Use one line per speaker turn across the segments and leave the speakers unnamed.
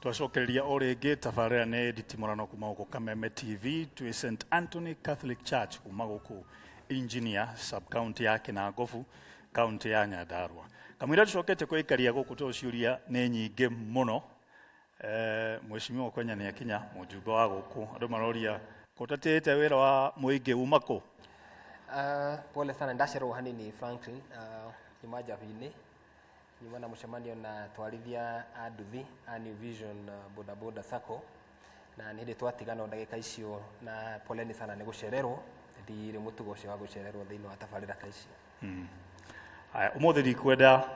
Twacokereria o rĩngĩ tabarĩra nĩ nditimũrano kuma gũkũ Kameme TV twĩ St Anthony Catholic Church kuma gũkũ Engineer sub county ya Kinangofu, county ya Nyandarua. Kamũira tũcokete kũikaria gũkũ tondũ ciũria nĩ nyingĩ mũno. Mheshimiwa Kwenya nĩ akinya mũjumbe wa gũkũ, andũ maroria kũtatĩte wĩra wa mũingĩ uma kũ?
Pole sana, ndacererwo hanini Franklin. Nyuma njabi-inĩ, nyuma na mũcemanio na twarithia a nduthi a New Vision Boda Boda Sacco, na nĩ hĩndĩ twatigana o ndagĩka icio, na poleni sana nĩ gũcererwo, ndirĩ mũtugo ũcio wa gũcererwo thĩinĩ wa tabarĩra ta ici.
Aya, ũmũthĩ ndikwenda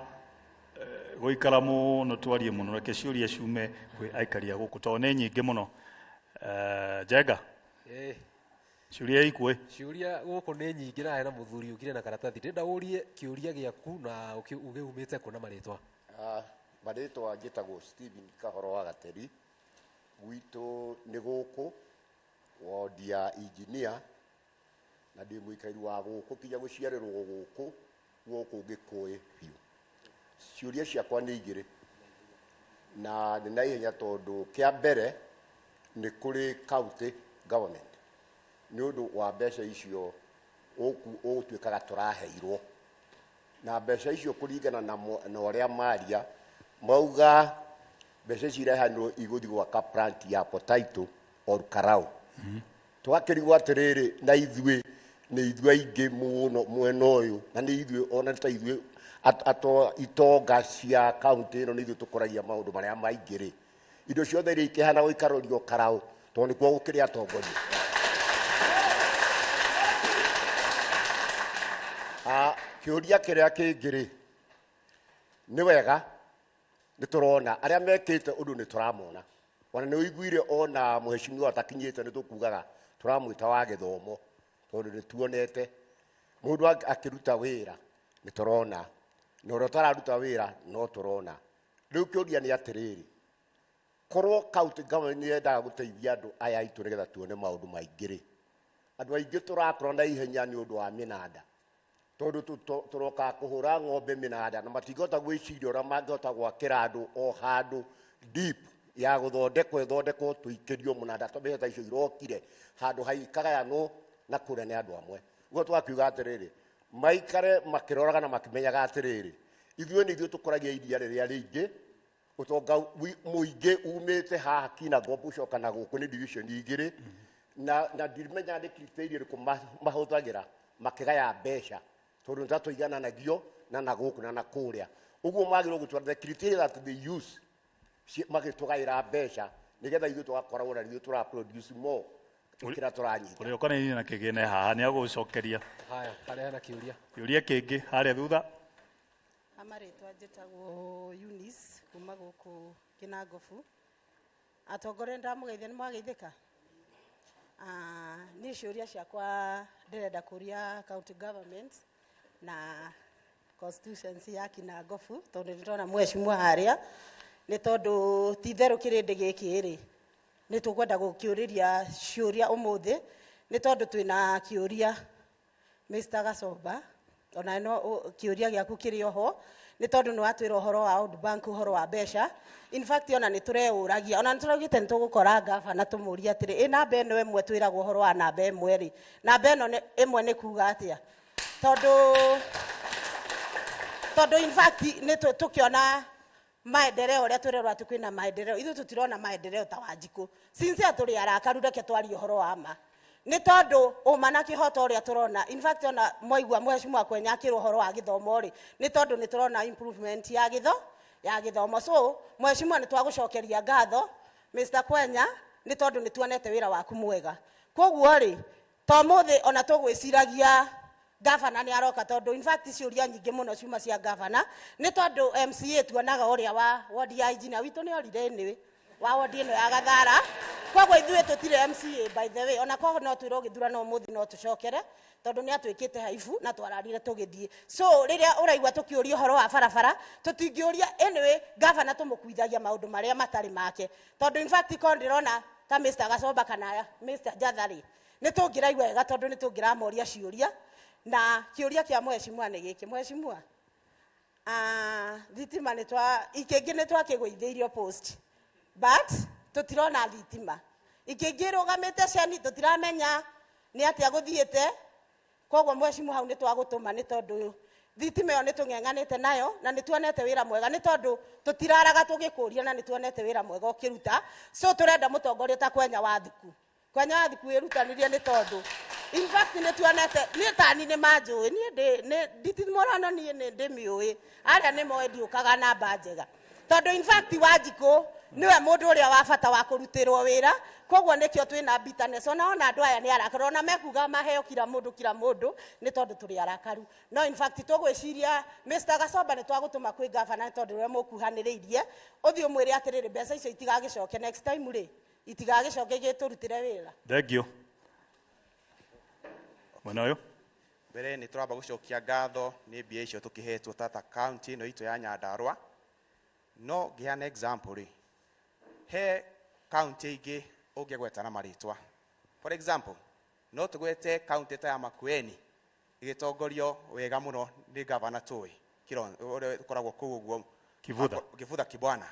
gũikara mũno twarie mũno, reke ciũria ciume kwĩ aikari a gũkũ tondũ nĩ nyingĩ mũno. Njenga, ciũria ikuĩ?
Ciũria gũkũ nĩ nyingĩ, na hena mũthuri ũkire na karatathi. Ndĩrenda ũrie kĩũria gĩaku na uge umĩte kũ na marĩtwa.
Marĩtwa njĩtagwo Stephen Kahoro wa Gateri, gwitũ nĩ gũkũ wodi ya engineer, na ndĩ mũikari wa gũkũ kinya gũciarĩrwo gũkũ gũkũ ngĩkũĩ biũ. Ciũria ciakwa nĩ igĩrĩ na nĩ na ihenya, tondũ kĩa mbere nĩ kũrĩ county government nĩ ũndũ wa mbeca icio ũgũtuĩkaga tũraheirwo, na mbeca icio kũringana na ũrĩa maria mauga mbeca ici irehanirwo igũthiĩ gwaka plant ya potato or karau. Tũgakĩrigwo atĩrĩrĩ, na ithuĩ nĩ ithuĩ aingĩ mũno mwena ũyũ, na nĩ ithuĩ ona ta ithuĩ itonga cia county ĩno, nĩ ithuĩ tũkũragia maũndũ marĩa maingĩ rĩ, indo ciothe iria ikĩhana gũikarũrio karau tondũ nĩkuo gũkĩrĩ atongoria. Kĩũria kĩrĩa kĩngĩ rĩ, nĩ wega nĩ tũrona arĩa mekĩte ũndũ, nĩ tũramona, ona nĩ ũiguire ona mheshimiwa atakinyĩte, nĩ tũkugaga tũramwĩta wa gĩthomo tondũ nĩ tuonete mũndũ akĩruta wĩra, nĩ tũrona na ũrĩa ũtararuta wĩra no tũrona. Rĩu kĩũria nĩ atĩrĩrĩ, korwo county government nĩ yendaga gũteithia andũ aya aitũ nĩgetha tuone maũndũ maingĩ rĩ, andũ aingĩ tũrakũra na ihenya nĩ ũndũ wa mĩnanda, tondũ tũrokaga kũhũra ng'ombe mĩnanda na matingĩhota gwĩciria ũrĩa mangĩhota gwakĩra andũ o handũ deep ya gũthondekwo ĩthondekwo tũikĩrio mũnanda, tondũ mbeca ta icio irokire handũ haikagayanwo na kũrĩa nĩ andũ amwe. Ũguo twakiuga atĩrĩrĩ, maikare makĩroraga na makĩmenyaga atĩrĩrĩ, ithuĩ nĩ ithuĩ tũkũragia iria rĩrĩa rĩingĩ, ũtonga mũingĩ umĩte haha Kinangop ũcoka na gũkũ nĩ division igĩrĩ, na ndimenyaga nĩ criteria ĩrĩkũ mahũthagĩra makĩgaya mbeca, tondũ nĩ ta tũigananagio na gũkũ na kũrĩa. Ũguo magĩrĩirwo gũtwara the criteria that they use magĩtũgaĩra mbeca, nĩgetha ithuĩ tũgakoragwo na ithuĩ tũra produce more gũkĩra tũranyita.
Ũrĩa ũkonainie na kĩgĩna haha nĩ agũcokeria.
Haya, harĩa hena kĩũria?
Kĩũria kĩngĩ harĩa thutha.
Amarĩtwa njĩtagwo Eunice kuma gũkũ Kinangofu. Atongoria, ndamũgeithia, nĩ mwageithĩka? Niĩ ciũria ciakwa ndĩrenda kũria county government na constituency ya Kinangofu, tondũ nĩ ndĩrona mheshimiwa harĩa, nĩ tondũ ti itherũ kĩrĩndĩ gĩkĩ rĩ, nĩ tũkwenda gũkĩũrĩria ciũria ũmũthĩ, nĩ tondũ twĩna kĩũria. Mr. Gasomba, ona no kĩũria gĩaku kĩrĩ oho, nĩ tondũ nĩ watwĩra ũhoro wa World Bank, ũhoro wa mbeca. In fact, ona nĩ tũreũragia, ona nĩ tũraugĩte nĩ tũgũkora gavana tũmũrie atĩrĩ, ĩ namba ĩno ĩmwe twĩragwo ũhoro wa namba ĩmwe rĩ, namba ĩno ĩmwe nĩ kuga atĩa? Tondũ in fact nĩ tũkĩona maendeleo ũrĩa twĩrerwo atĩ kwĩna maendeleo, ithuĩ tũtirona maendeleo ta Wanjikũ. Sincere, tũrĩ arakaru, reke twarie ũhoro wa ma, nĩ tondũ ũma na kĩhoto ũrĩa tũrona. In fact, ona mwaigua mheshimiwa Kwenya akĩrwo ũhoro wa gĩthomo rĩ, nĩ tondũ nĩ tũrona improvement ya gĩthomo. So mheshimiwa, nĩ twagũcokeria ngatho, Mr. Kwenya, nĩ tondũ nĩ tuonete wĩra waku mwega. Koguo rĩ, to mũthĩ ona tũgwĩciragia gavana nĩ aroka, tondũ in fact ciũria nyingĩ mũno ciuma cia gavana, nĩ tondũ MCA tuonaga ũrĩa wa wodi ya engineer witũ nĩ orire anyway wa wodi ĩno ya Gathara. Koguo ithuĩ tũtirĩ MCA, by the way, ona korwo no twĩrwo gĩthurano ũmũthĩ no tũcokere, tondũ nĩ atuĩkĩte haibu na twararire tũgĩthiĩ. So rĩrĩa ũraigua tũkĩũria ũhoro wa barabara, tũtingĩũria anyway gavana, tũmũkuithagia maũndũ marĩa matarĩ make, tondũ in fact korwo ndĩrona ta Mr. Gacomba kana Mr. Njatha rĩ, nĩ tũngĩraigua wega, tondũ nĩ tũngĩramoria ciũria. Na kĩũria kĩa mheshimiwa nĩ gĩkĩ: mheshimiwa, thitima nĩ twa ikĩngĩ nĩ twakĩgũithĩirio post. But tũtirona thitima. Ingĩ irũgamĩte ceni, tũtiramenya nĩ atĩa gũthiĩte. Koguo mheshimiwa, hau nĩ twagũtũma, nĩ tondũ thitima ĩyo nĩ tũng'eng'anĩte nayo na nĩ tuonete wĩra mwega, nĩ tondũ tũtiraraga tũgĩkũria, na nĩ tuonete wĩra mwega ũkĩruta. So tũrenda mũtongoria ta Kwenya wa Thuku. Kwenya wa Thuku, wĩrutanĩrie, nĩ tondũ in fact nĩ tuonete. Niĩ tani nĩ manjũĩ, niĩ ndĩ nĩ nditimũrano, niĩ nĩ ndĩmĩũĩ, arĩa nĩ moĩ ndiũkaga namba njega, tondũ in fact Wanjikũ nĩwe mũndũ ũrĩa wa bata wa kũrutĩrwo wĩra. Koguo nĩkĩo twĩna bitterness. Ona andũ aya nĩ arakaru, ona mekuga maheo kila mũndũ kila mũndũ, nĩ tondũ tũrĩ arakaru. No in fact tũgwĩciria Mr. Gasomba nĩ twagũtũma kwĩ gavana, nĩ tondũ ũrĩa mũkuhanĩrĩirie, ũthiĩ ũmwĩre atĩrĩrĩ, mbeca icio itigagĩcoke next time rĩ, itigagĩcoke igĩtũrutĩre wĩra.
Thank you. Mwena ũyũ.
Mbere nĩ tũramba gũcokia ngatho nĩ mbia icio tũkĩhetwo tata kaunti ĩno itũ ya Nyandarua. No ngĩheana example rĩ, he kaunti ingĩ ũngĩgweta na marĩtwa. For example, no tũgwete kaunti ta ya Makueni ĩgĩtongorio wega mũno nĩ gavana tũĩ ũrĩa ũkoragwo kũu ũguo.
Kivutha.
Kivutha Kibwana.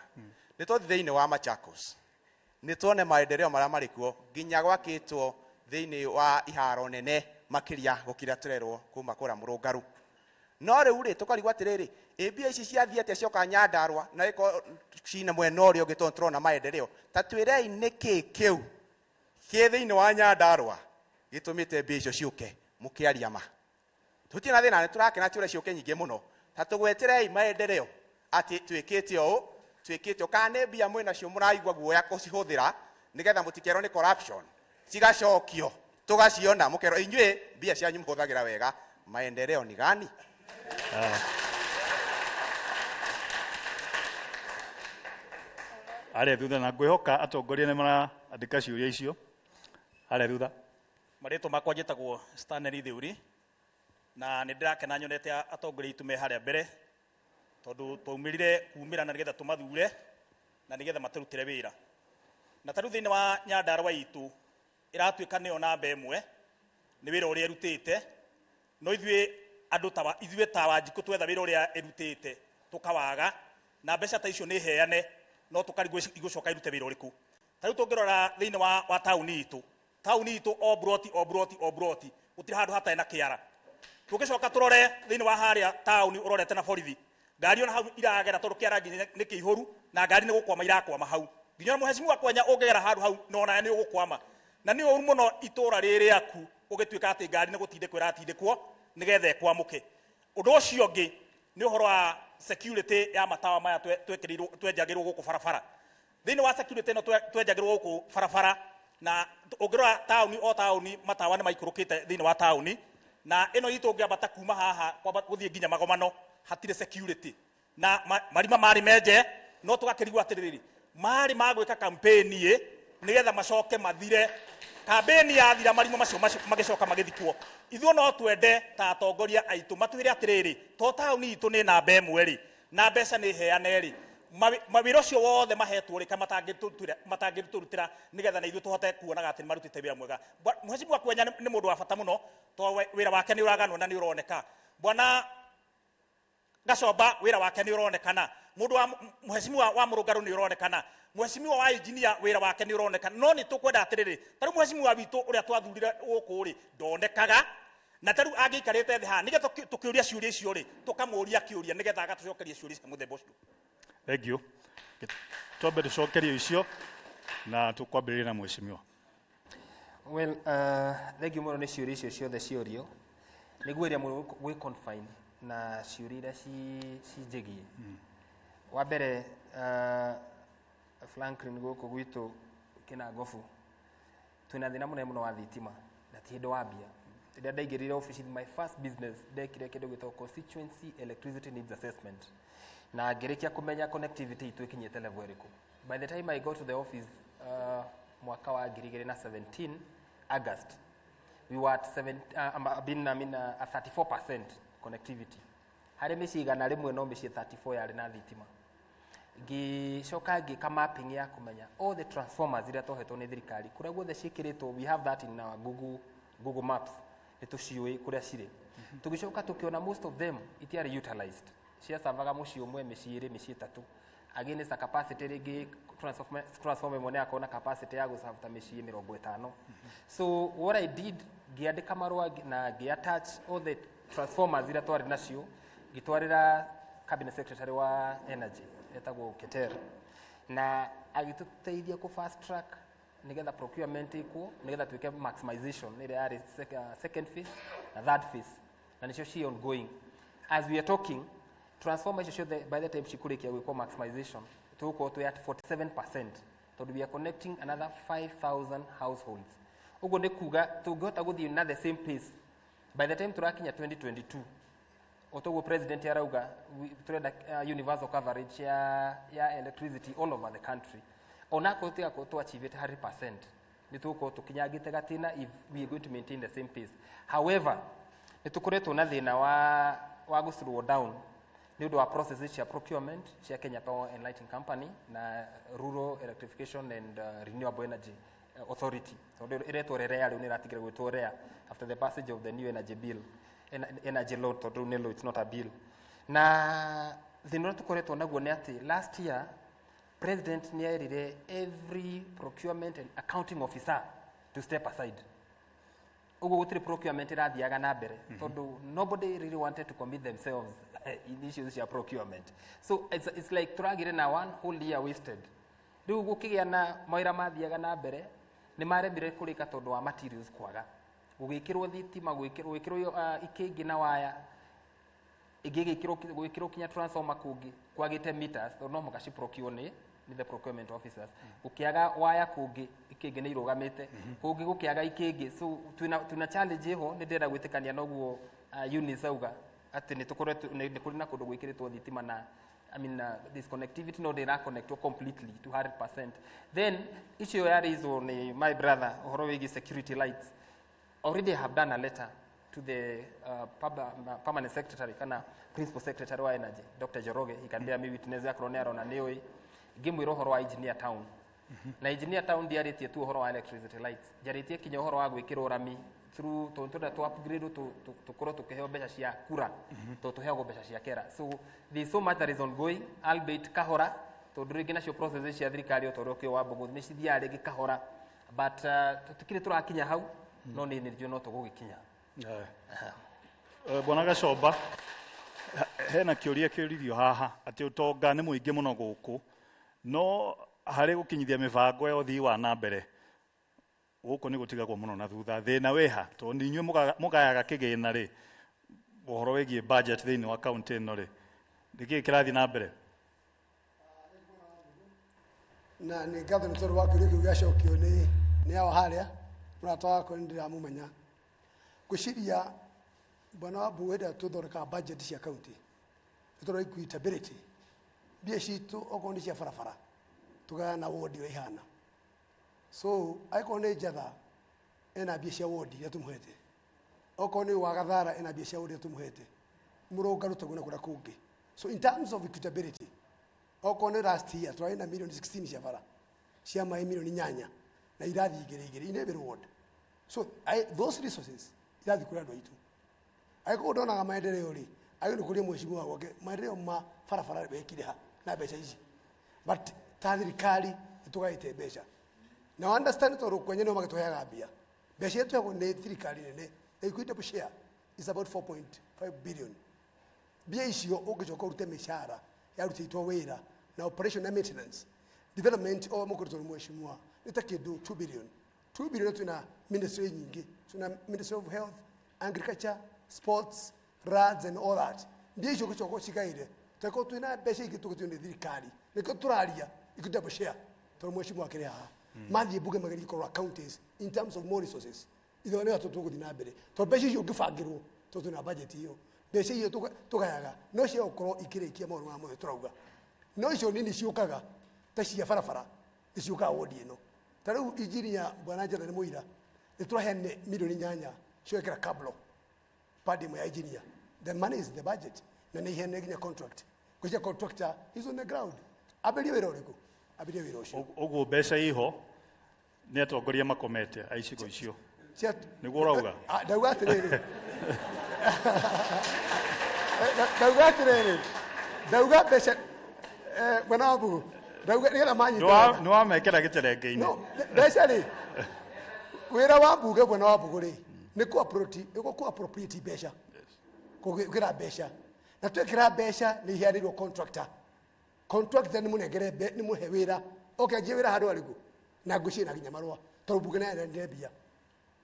Nĩ tũthiĩ thĩinĩ wa Machakos, nĩ tuone maendeleo marĩa marĩ kuo, nginya gwakĩtwo thĩinĩ wa iharo nene makĩria gũkĩra tũrerwo kuma kũrĩa mũrũngaru. No rĩu rĩ, tũkarigwo atĩrĩrĩ, ĩ mbia ici ciathiĩ atĩa cioka Nyandarua na ĩkorwo cina mwena ũrĩa ũngĩ, tondũ tũrona maendeleo? Ta twĩrei nĩkĩ kĩu kĩ thĩinĩ wa Nyandarua gĩtũmĩte mbia icio ciũke. Mũkĩaria ma, tũtirĩ na thĩna, nĩ tũrakena ciũre ciũke nyingĩ mũno. Ta tũgweterei maendeleo atĩ twĩkĩte ũũ, twĩkĩte ũũ, kana nĩ mbia mwĩ nacio mũraigua guoya kũcihũthĩra nĩgetha mũtikerwo nĩ corruption, cigacokio tũgaciona, mũkerwo inyuĩ mbia cianyu mũhũthagĩra wega. Maendeleo ni gani?
Harĩa thutha, na ngwĩhoka atongoria nĩ marandĩka ciũria icio harĩa thutha.
Marĩtwa makwa njĩtagwo Stanley Thiuri, na nĩ ndĩrakena nyonete atongoria aitũ me harĩa mbere, tondũ twaumĩrire kumĩra na nĩgetha tũmathure na nĩgetha matũrutĩre wĩra. Na ta rĩu thĩinĩ wa Nyandarua itũ ĩratuĩka nĩyo namba ĩmwe nĩ wĩra ũrĩa ĩrutĩte, no ithuĩ andũ ta ithuĩ ta Wanjikũ twetha wĩra ũrĩa ĩrutĩte tũkawaga, na mbeca ta icio nĩ heane, no tũkarigwo igũcoka irute wĩra ũrĩkũ. Ta rĩu tũngĩrora thĩinĩ wa taũni itũ, taũni itũ o broti o broti o broti gũtirĩ handũ hatarĩ na kĩara. Tũngĩcoka tũrore thĩinĩ wa harĩa taũni ũrorete na borithi, ngari ona hau iragera, tondũ kĩara nginya nĩ kĩihũru na ngari nĩ gũkwama irakwama hau. Nginya ona mũhecimiwa Kwenya ũngĩgera handũ hau no onawe nĩ ũgũkwama, na nĩ ũru mũno itũra rĩrĩ rĩaku ũgĩtuĩka atĩ ngari nĩ gũtindĩkwo ĩratindĩkwo nĩgetha ĩkwamũke. Ũndũ ũcio ũngĩ nĩ ũhoro wa security ya matawa maya twekĩrĩirwo, twenjagĩrwo gũkũ barabara. Thĩinĩ wa security ĩno twenjagĩrwo gũkũ barabara, na ũngĩrora taũni o taũni matawa nĩ maikũrũkĩte thĩinĩ wa taũni, na ĩno itũ ũngĩambata kuma haha kwamba gũthiĩ nginya Magomano hatirĩ security, na marima marĩ menje, no tũgakĩrigwo atĩrĩrĩ, marĩ ma gwĩka campaign ĩ nĩgetha macoke mathire, campaign yathira marima macio magĩcoka magĩthikwo. Ithuĩ no twende ta atongoria aitũ matwĩre atĩrĩrĩ, to taũni itũ nĩ namba ĩmwe rĩ, na mbeca nĩ heane rĩ, mawĩra ũcio wothe mahetwo rĩ, ka matangĩtũrutĩra nĩgetha na ithuĩ tũhote kuonaga atĩ nĩ marutĩte wĩra mwega. Mheshimiwa Kwenya nĩ mũndũ wa bata mũno, tondũ wĩra wake nĩ ũraganwo na nĩ ũroneka. Bwana Gacomba wĩra wake nĩ ũronekana. Mũndũ wa mheshimiwa wa Mũrũngarũ nĩ ũronekana. Mheshimiwa wa engineer wĩra wake nĩ ũronekana. No nĩ tũkwenda atĩrĩrĩ, ta rĩu mheshimiwa witũ ũrĩa twathurire gũkũ rĩ, ndonekaga, na ta rĩu angĩikarĩte thĩ haha nĩgetha tũkĩũria ciũria icio rĩ, tũkamũria kĩũria nĩgetha agatũcokeria ciũria cia mũthemba ũcio.
Thank you. Twambe tũcokerio icio na tũkwambĩrĩria na mheshimiwa.
Well, thank you mũno nĩ ciũria icio ciothe ciorio. Nĩguo ĩrĩa mũno gwĩ confine na ciũria iria cinjĩgiĩ. Wa mbere, Franklin, gũkũ gwitũ Kĩnangobu twĩna thĩna mũnene mũno wa thitima, na ti hĩndĩ wambia. Rĩrĩa ndaingĩrire office, my first business ndekire kĩndũ gĩtagwo constituency electricity needs assessment, na ngĩrĩkia kũmenya connectivity itũ ĩkinyĩte level ĩrĩkũ. By the time I got to the office, mwaka wa 2017 August, we were at seven, I mean, 34% connectivity. Harĩ mĩciĩ 100 no mĩciĩ 34 yarĩ na thitima. Ngĩcoka ngĩka mapping ya kũmenya all the transformers iria twahetwo nĩ thirikari kũrĩa guothe ciĩkĩrĩtwo. We have that in our Google Maps, nĩ tũciũĩ kũrĩa cirĩ. Tũgĩcoka tũkĩona most of them itiarĩ utilized, ciacavaga mũciĩ ũmwe, mĩciĩ ĩrĩ, mĩciĩ ĩtatũ. Against a capacity rĩngĩ transformer ĩmwe nĩ yakorwo na capacity ya gũserve ta mĩciĩ 50. So what I did, ngĩandĩka marũa na ngĩ attach all the transformers iria twarĩ nacio, ngĩtwarĩra cabinet secretary wa energy etagwo Keter, na agĩtũteithia kũ fast track nigetha procurement ĩkwo, nigetha twĩke maximization ĩrĩa yarĩ second phase na third phase, na nĩcio ci ongoing as we are talking. Transformer icio ciothe, by the time cikũrĩkia gwĩkwo maximization, tũgũkorwo twĩ at 47%, tondũ we are connecting another 5000 households. Ũguo nĩ kuga tũngĩhota gũthiĩ na the same pace, by the time tũrakinya 2022, otoguo president arauga turenda universal coverage ya electricity all over the country, onakorwo tigakorwo tu achieve it 100%, nĩ tũgũkorwo tũkinyangĩte gatina if we are going to maintain the same pace. However, nĩ tũkoretwo na thĩna wa gũ slow down nĩ ũndũ wa processes cia procurement cia Kenya Power and Lighting Company na Rural Electrification and Renewable Energy Authority, tondũ ĩretwo REREA, rĩu nĩ ĩratigire gwĩtwo REA after the passage of the new energy bill, energy law, tondũ rĩu nĩ law, it's not a bill. Na thĩna ũrĩa tũkoretwo naguo nĩ atĩ last year president nĩ erire every procurement and accounting officer to step aside. Ũguo gũtirĩ procurement ĩrathiaga na mbere, tondũ nobody really wanted to commit themselves in issues cia procurement. So it's like tũragire na one whole year wasted. Rĩu gũkĩgĩa na mawĩra mathiaga na mbere nĩ maremire kũrĩka tondũ wa materials kwaga, gũgĩkĩrwo thitima, gũgĩkĩrwo ikĩngĩ na waya ĩngĩ, gũgĩkĩrwo kinya transformer kũngĩ kwagĩte meters, tondũ no mũhaka ciprocure nĩ the procurement officers. Gũkĩaga waya kũngĩ, ikĩngĩ nĩ irũgamĩte kũngĩ, gũkĩaga ikĩngĩ. So twĩna challenge ĩho. Nĩ ndĩrenda gwĩtĩkania noguo Eunice auga atĩ nĩ tũkoretwo nĩ kũrĩ na kũndũ gwĩkĩrĩtwo thitima na, I mean, this connectivity no ndĩra connectwo completely to 100%. Then issue ya raised nĩ my brother, ũhoro wĩgiĩ security lights, already I have done a letter to the permanent secretary kana principal secretary wa energy, Dr. Njoroge. He can bear me witness akorwo nĩ arona nĩ ũĩ. Ngĩmwĩra ũhoro wa Engineer Town, na Engineer Town ndiarĩtie tu ũhoro wa electricity lights, njarĩtie kinya ũhoro wa gwĩkĩrwo rami through, tondũ tũrenda tu upgrade tũkorwo tũkĩheo mbeca cia kura, tondũ tũheagwo mbeca cia kera. So there is so much that is ongoing, albeit kahora, tondũ rĩngĩ nacio processes cia thirikari, o ta ũrĩa ũkĩũĩ wa mbũgũ, nĩ cithiaga rĩngĩ kahora, but tũtikĩrĩ tũrakinya hau, no nĩ njũĩ no tũgũgĩkinya.
Bwana Gacomba, hena kĩũria kĩũririo haha atĩ ũtonga nĩ mũingĩ mũno gũkũ, no harĩ gũkinyithia mĩbango ya ũthii wa na mbere gũkũ nĩ gũtigagwo mũno na thutha. Thĩna wĩha? Tondũ nĩ inyuĩ mũgayaga kĩgĩna rĩ, ũhoro wĩgiĩ budget thĩinĩ wa kaunti ĩno rĩ, nĩkĩĩ kĩrathiĩ na mbere?
Na nĩ ngatho nĩ tondũ wa kĩũria kĩu gĩacokio nĩ awa harĩa mũrata wakwa nĩ ndĩramũmenya. Ngwĩciria bwana wa Mbugu, hĩndĩ ĩrĩa tũthondekaga budget cia kaunti, nĩ tũrora equitability. Mbia citũ, okorwo nĩ cia barabara, tũgayana wodi ũrĩa ihana. So angĩkorwo nĩ Njatha, ena mbia cia wodi iria tũmũhete, okorwo nĩ wa Gathara, ena mbia cia wodi iria tũmũhete, Mũrũngarũ taguo na kũrĩa kũngĩ. So in terms of equitability, okorwo nĩ last year tũrarĩ na milioni 16 cia bara, cia maĩ milioni 8, na irathiĩ igĩrĩ igĩrĩ in every ward. So those resources irathiĩ kũrĩ andũ aitũ. Angĩkorwo ndonaga maendeleo rĩ, agĩrĩirwo kũria mheshimiwa gwake maendeleo ma barabara wekire ha na mbeca ici. But ta thirikari nĩ tũgaĩte mbeca na understand, tondũ kwenye nĩo magĩtũheaga mbia. Mbeca iria tũheagwo nĩ thirikari nene, the equitable share is about 4.5 billion. Mbia icio ũngĩcoka ũrute mĩcara ya arutĩtwo wĩra na operation na maintenance, development o mũkũrĩtwo nĩ mheshimiwa, nĩ ta kĩndũ 2 billion. 2 billion, twĩna ministry nyingĩ, twĩna Ministry of Health, Agriculture, Sports, Roads and all that. Mbia icio ũngĩcoka ũcigaĩre, tũkorwo twĩna mbeca ingĩ tũgĩtio nĩ thirikari. Nĩkĩo tũraria equitable share, tondũ mheshimiwa akĩrĩ haha, mathiĩ mbunge magerie kũrora counties in terms of more resources. Ithuĩ nĩ atũ tũgũthiĩ na mbere, tondũ mbeca icio ũngĩbangĩrwo, tondũ twĩna budget ĩyo, mbeca icio tũgayaga no cia gũkorwo ikĩrĩkia maũndũ maya mothe tũrauga. No icio nini ciũkaga ta cia barabara nĩ ciũkaga wodi ĩno. Ta rĩu injinia bwana Njatha nĩ mũira, nĩ tũraheanire milioni 8 cia gwĩkĩra cabro pad ĩmwe ya engineer. The money is in the budget, na nĩ iheanire nginya contract. Ngwĩciria contractor is on the ground. Ambĩrie wĩra ũrĩkũ? Ambĩrie wĩra ũcio.
Ũguo mbeca iho, nĩ atongoria makomete a icigo icio? Nĩguo ũrauga?
Ah, ndauga atĩrĩrĩ, ndauga atĩrĩrĩ, ndauga mbeca. Eh, bwana wa Mbugu ndauga nĩgetha manyite wega.
Nĩ wamekĩra gĩterenge-inĩ.
No, mbeca rĩ wĩra wa mbunge bwana wa Mbugu rĩ nĩ kũ appropriate nĩ kũ appropriate mbeca kũgĩra mbeca na twekĩra mbeca nĩ iheanĩirwo contractor contractor nĩ mũnengere nĩ mũhe wĩra oke anjie wĩra handũ arĩkũ na ngwĩciria na nginya marũa tondũ mbunge nayo nĩ mbia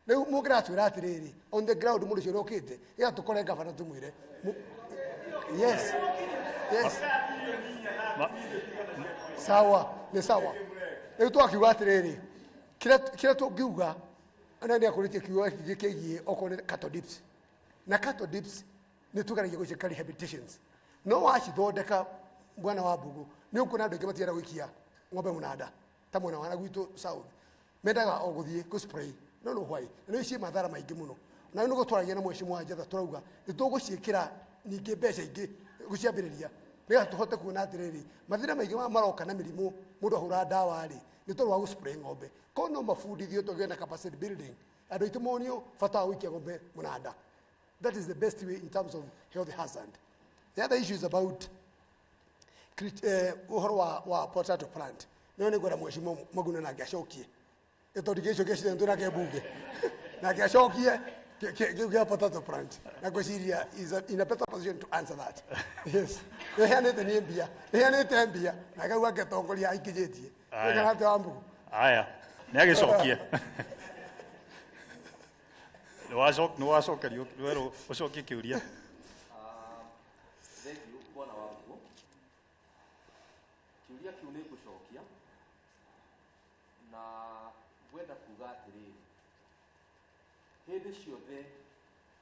rĩu mũngĩratwĩra atĩrĩrĩ on the ground mũndũ ũcio ũrokĩte ĩga tũkore gavana tũmwĩre yes yes sawa nĩ sawa rĩu twakiuga atĩrĩrĩ kĩrĩa tũngiuga na nĩ akũrĩtie kiugo gĩkĩ kĩgiĩ okorwo nĩ cattle dips na cattle dips nĩ tũgeragia gũciĩka rehabilitations no wacithondeka bwana wa Mbugu nĩ ũkuona andũ aingĩ matienda gũikia ng'ombe mũnanda ta mwena wa na gwitũ south mendaga o gũthiĩ kũ spray no no why na nĩ ciĩ mathara maingĩ mũno na nĩ gũtwaragia na mheshimiwa Njatha tũrauga nĩ tũgũciĩkĩra ningĩ mbeca ingĩ gũciambĩrĩria nĩgetha tũhote kuona atĩrĩrĩ mathĩna maingĩ ma maroka na mĩrimũ mũndũ ahũra ndawa rĩ nĩ tondũ wa gũ spray ng'ombe ko no mabundithio tũgĩe na capacity building andũ aitũ monio bata wa gũikia ng'ombe mũnanda. That is the best way in terms of health hazard. The other issue is about ũhoro wa potato plant. No nĩ ngwenda mheshimiwa Maguna nake acokie ĩ tondũ gĩcio gĩcio twĩ nake mbunge nake acokie kĩu kĩa potato plant na ngwĩciria is in a better position to answer that. Yes, nĩheanĩte niĩ mbia, nĩheanĩte mbia na kau aketongoria aikĩjĩtie.
Aya.
Kana atĩ wa Mbugu.
Aya, nĩ agĩcokie. Nĩ wacokerio werwo ũcokie kĩũria.
Thank you bwana wa Mbugu. Kĩũria kĩu nĩ ngũcokia na ngwenda kuga atĩrĩrĩ, hĩndĩ ciothe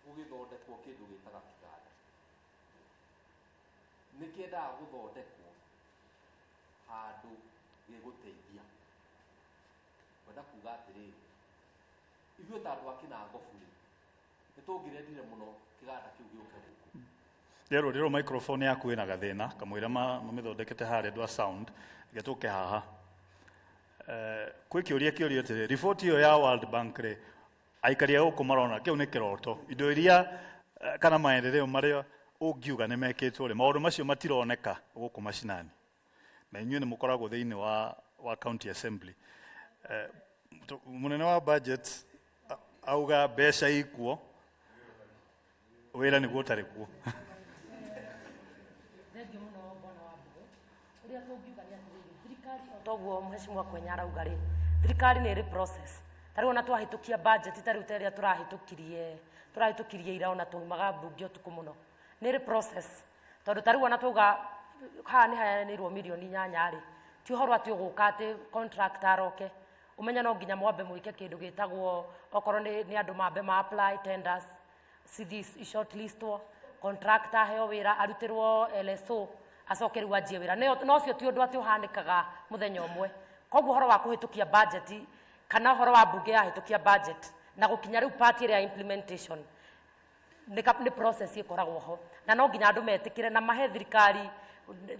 gũgĩthondekwo kĩndũ gĩtaga kĩganda nĩ kĩendaga gũthondekwo handũ gĩgũteithia. Ngwenda kuga atĩrĩrĩ, ithuĩ ta andũ a Kĩnangobu rĩ, nĩ tũngĩrendire mũno kĩganda kĩu gĩũke gũkũ.
Rĩrũ rĩrũ microphone yaku ĩna gathĩna kamũira mamĩthondekete harĩa andũ a sound reke tũke haha. Kwĩ kĩũria kĩũrio atĩrĩ, riboti ĩyo ya World Bank rĩ, aikari a gũkũ marona kĩu nĩ kĩroto, indo iria kana maendeleo marĩa ũngiuga nĩ mekĩtwo rĩ, maũndũ macio matironeka gũkũ macinani, na inyuĩ nĩ mũkoragwo thĩinĩ wa county assembly. Mũnene wa budget auga mbeca ikuo, wĩra nĩguo ũtarĩ kuo.
Thengiũ mũno bwana wa Mbugu. Ũrĩa tũngiuga nĩ atĩrĩrĩ, thirikari o toguo mheshimiwa Kwenya arauga rĩ, thirikari nĩ ĩrĩ process. Ta rĩu ona twahĩtũkia budget ta rĩu ta ĩrĩa tũrahĩtũkirie ira ona twaumaga mbunge ũtukũ mũno. Nĩ ĩrĩ process. Tondũ ta rĩu ona twauga haha nĩ haheanĩirwo mirioni 8 rĩ, ti ũhoro atĩ ũgũka atĩ contractor aroke. Ũmenye no nginya mwambe mwĩke kĩndũ gĩtagwo okorwo nĩ andũ mambe ma apply tenders, cithi shortlistwo, contractor aheo wĩra, arutĩrwo LSO, acoke rĩu anjie wĩra. No ũcio ti ũndũ atĩ ũhanĩkaga mũthenya ũmwe. Koguo ũhoro wa kũhĩtũkia budget kana ũhoro wa mbunge yahĩtũkia budget na gũkinya rĩu part ĩrĩa ya implementation nĩ process ĩkoragwo ho, na no nginya andũ metĩkĩre na mahe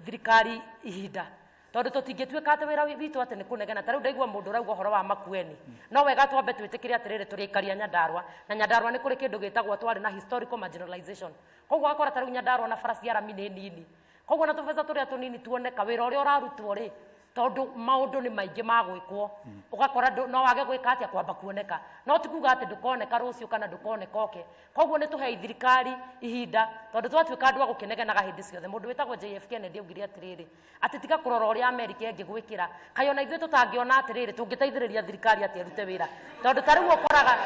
thirikari ihinda, tondũ tũtingĩtuĩka atĩ wĩra witũ atĩ nĩ kũnegena. Ta rĩu ndaigua mũndũ ũrauga ũhoro wa Makueni, no wega twambe twĩtĩkĩre atĩrĩrĩ, tũrĩ aikari a Nyandarua, na Nyandarua nĩ kũrĩ kĩndũ gĩtagwo twarĩ na historical marginalization. Koguo ũgakora ta rĩu Nyandarua na bara cia rami nĩ nini, koguo na tũbeca tũrĩa tũnini tuoneka wĩra ũrĩa ũrarutwo rĩ, tondũ maũndũ nĩ maingĩ ma gwĩkwo, ũgakora no wage gwĩka atĩa kwamba kuoneka, no ti kuga atĩ ndũkoneka rũciũ kana ndũkoneka oke. Koguo nĩ tũhei thirikari ihinda, tondũ twatuĩka andũ a gũkĩnegenaga hĩndĩ ciothe. Mũndũ wĩtagwo JF Kennedy augire atĩrĩrĩ, atĩ tiga kũrora ũrĩa Amerika ĩngĩgwĩkĩra, kaĩ ona ithuĩ tũtangĩona atĩrĩrĩ, tũngĩteithĩrĩria thirikari atĩ ĩrute wĩra, tondũ ta rĩu ũkoraga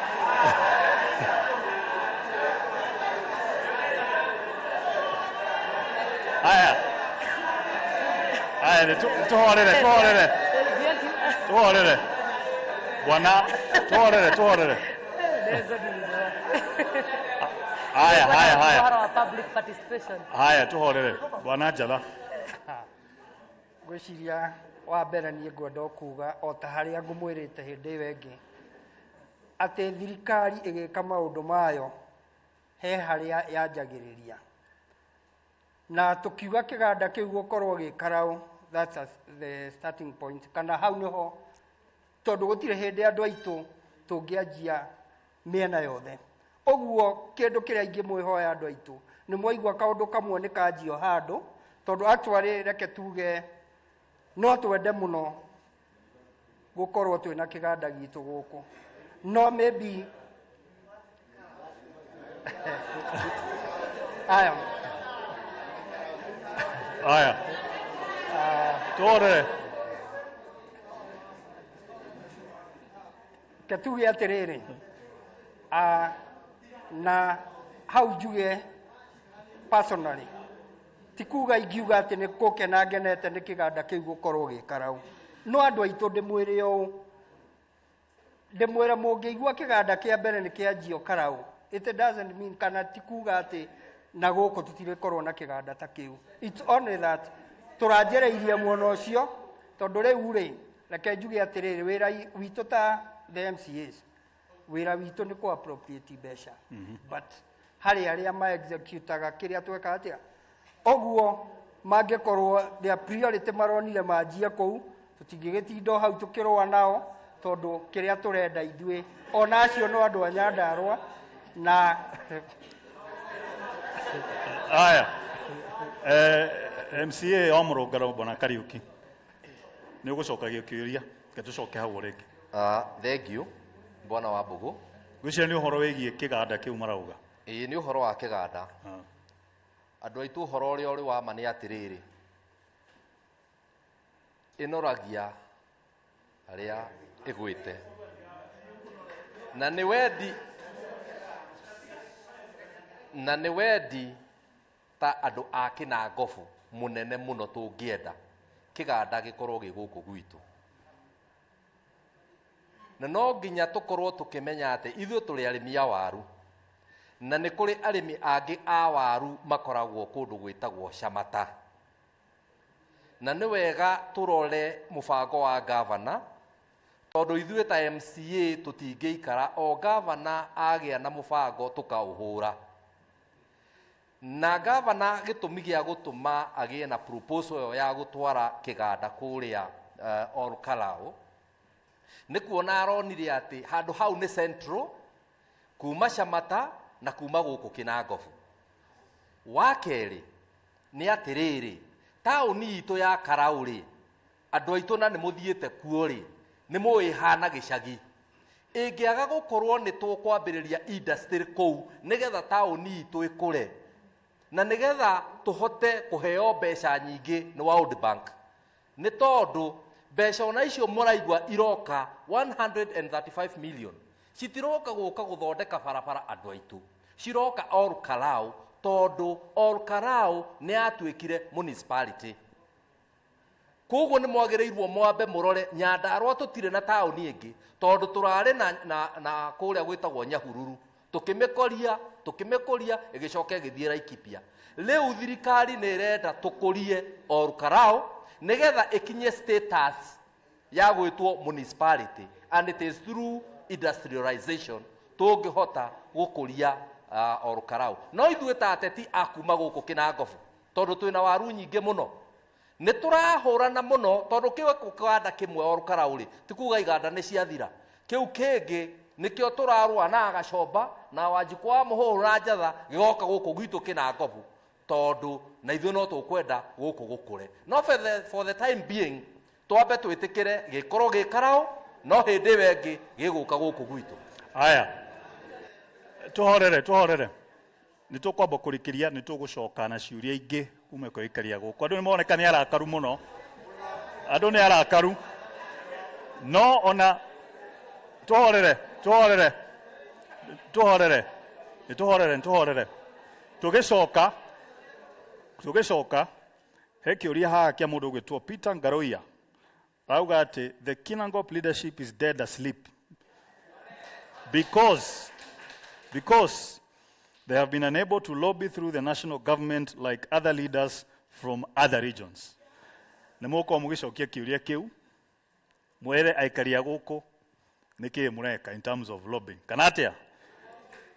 Aya. Aya, nĩ tũhorere, tũhorere. Tũhorere. Bwana, tũhorere, tũhorere. Haya, haya, haya.
Ũhoro wa public participation.
Haya, tũhorere. Bwana Njatha.
Ngwĩciria wa mbere niĩ ngwenda o kuga o ta harĩa ngũmwĩrĩte hĩndĩ ĩyo ĩngĩ, atĩ thirikari ĩgĩka maũndũ mayo he harĩa yanjagĩrĩria. Na tũkiuga kĩganda kĩu gũkorwo gĩ Karau, that's the starting point, kana hau nĩho, tondũ gũtirĩ hĩndĩ andũ aitũ tũngĩanjia mĩena yothe. Ũguo kĩndũ kĩrĩa ingĩmwĩhoya andũ aitũ, nĩ mwaigua kaũndũ kamwe nĩ kanjio handũ, Tondũ actually reke tuge no twende mũno gũkorwo twĩna kĩganda gitũ gũkũ, no maybe aya.
Aya, tũhorere.
Ke tuge atĩrĩrĩ, na hau njuge personally, ti kuga ingiuga atĩ nĩ gũkena ngenete nĩ kĩganda kĩu gũkorwo gĩ Karau, no andũ aitũ ndĩmwĩre ũũ, ndĩmwĩre mũngĩigua kĩganda kĩa mbere nĩ kĩanjio Karau, it doesn't mean kana ti kuga atĩ na gũkũ tũtirĩkorwo na kĩganda ta kĩu. It's only that tũranjereirie mwena ũcio, tondũ rĩu rĩ, reke njuge atĩrĩrĩ, wĩra witũ ta the MCAs, wĩra witũ nĩ kũ appropriate mbeca, but harĩ arĩa ma executaga kĩrĩa tweka atĩa. Ũguo mangĩkorwo their priority maronire manjie kũu, tũtingĩgĩtinda o hau tũkĩrũa nao, tondũ kĩrĩa tũrenda ithuĩ ona acio no andũ a Nyandarũa na
Aya, MCA wa Mũrũngaro Bwana Kariuki, nĩ ũgũcokagia kĩũria, reke tũcoke hau rĩngĩ.
Thank you, Bwana wa Mbũgũ.
Ngwĩciria nĩ ũhoro wĩgiĩ kĩganda kĩu marauga.
Ĩĩ, nĩ ũhoro wa kĩganda. Andũ aitũ, ũhoro ũrĩa ũrĩ wa ma nĩ atĩrĩrĩ, ĩnoragia harĩa ĩgwĩte, na nĩ wendi ta andũ a Kĩnangobu mũnene mũno tũngĩenda kĩganda gĩkorwo gĩ gũkũ gwitũ, na no nginya tũkorwo tũkĩmenya atĩ ithuĩ tũrĩ arĩmi a waru, na nĩ kũrĩ arĩmi angĩ a waru makoragwo kũndũ gwĩtagwo Camata, na nĩ wega tũrore mũbango wa gavana, tondũ ithuĩ ta MCA tũtingĩikara o gavana agĩa na mũbango tũkaũhũra. Na gavana gĩtũmi gĩa gũtũma agĩe na proposal ĩyo ya gũtwara kĩganda kũrĩa Ol Kalou nĩ kuona aronire atĩ handũ hau nĩ central kuma Camata na kuma gũkũ Kĩnangobu. Wa kerĩ nĩ atĩrĩrĩ, taũni itũ ya Karau rĩ, andũ aitũ na nĩ mũthiĩte kuo rĩ, nĩ mũĩ hana gĩcagi. Ĩngĩaga gũkorwo nĩ tũkwambĩrĩria industry kũu nĩgetha taũni itũ ĩkũre na nĩgetha tũhote kũheo mbeca nyingĩ nĩ World Bank, nĩ tondũ mbeca ona icio mũraigua iroka 135 million citiroka gũka gũthondeka barabara, andũ aitũ, ciroka Ol Kalou, tondũ Ol Kalou nĩ yatuĩkire municipality. Koguo nĩ mwagĩrĩirwo mwambe mũrore Nyandarũa tũtirĩ na taũni ĩngĩ, tondũ tũrarĩ na kũrĩa gwĩtagwo Nyahururu, tũkĩmĩkoria, tũkĩmĩkũria, ĩgĩcoka ĩgĩthiĩ Laikipia. Rĩu thirikari nĩ ĩrenda tũkũrie Ol Kalou nĩgetha ĩkinye status ya gwĩtwo municipality, and it is through industrialization tũngĩhota gũkũria Ol Kalou. No ithuĩ ta ateti a kuma gũkũ Kĩnangobu, tondũ twĩna waru nyingĩ mũno, nĩ tũrahũrana mũno, tondũ kĩu kĩganda kĩmwe Ol Kalou rĩ, ti kuga iganda nĩ ciathira. Kĩu kĩngĩ nĩkĩo tũrarũa na Gacomba na Wanjikũ wa Mũhũhũ na Njatha gĩgoka gũkũ gwitũ Kĩnangobu, tondũ na ithuĩ no tũkwenda gũkũ gũkũre. No for the time being twambe twĩtĩkĩre gĩkorwo gĩ Karau, no hĩndĩ ĩyo ĩngĩ gĩgũka gũkũ gwitũ.
Aya, tũhorere, tũhorere, nĩ tũkwamba kũrĩkĩria, nĩ tũgũcoka na ciũria ingĩ kuma kwĩ aikaria gũkũ. Andũ nĩ moneka nĩ arakaru mũno, andũ nĩ arakaru, no ona tũhorere, tũhorere, tũhorere, nĩ tũhorere, nĩ tũhorere. Tũgĩcoka he kĩũria haha kĩa mũndũ ũgwĩtwo Peter Ngaroia, arauga atĩ the Kinangop leadership is dead asleep because they have been unable to lobby through the national government like other leaders from other regions. Nĩ mũgũkorwo mũgĩcokia kĩũria kĩu, mwere aikari a gũkũ nĩ kĩĩ mũreka in terms of lobbying kana atĩa,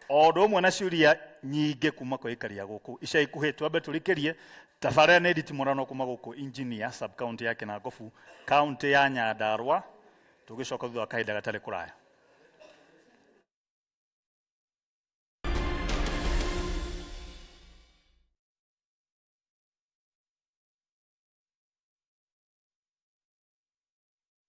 o ũndũ ũmwe na ciũria nyingĩ kuma kwĩ aikari a gũkũ. Ica ikuhĩ twambe tũrikĩrie tabarĩra. Nĩ Nditi Mũrano kuma gũkũ Engineer sub county ya Kĩnangobu, county ya Nyandarũa. Tũgĩcoka thutha wa kahinda gatarĩ kũraya.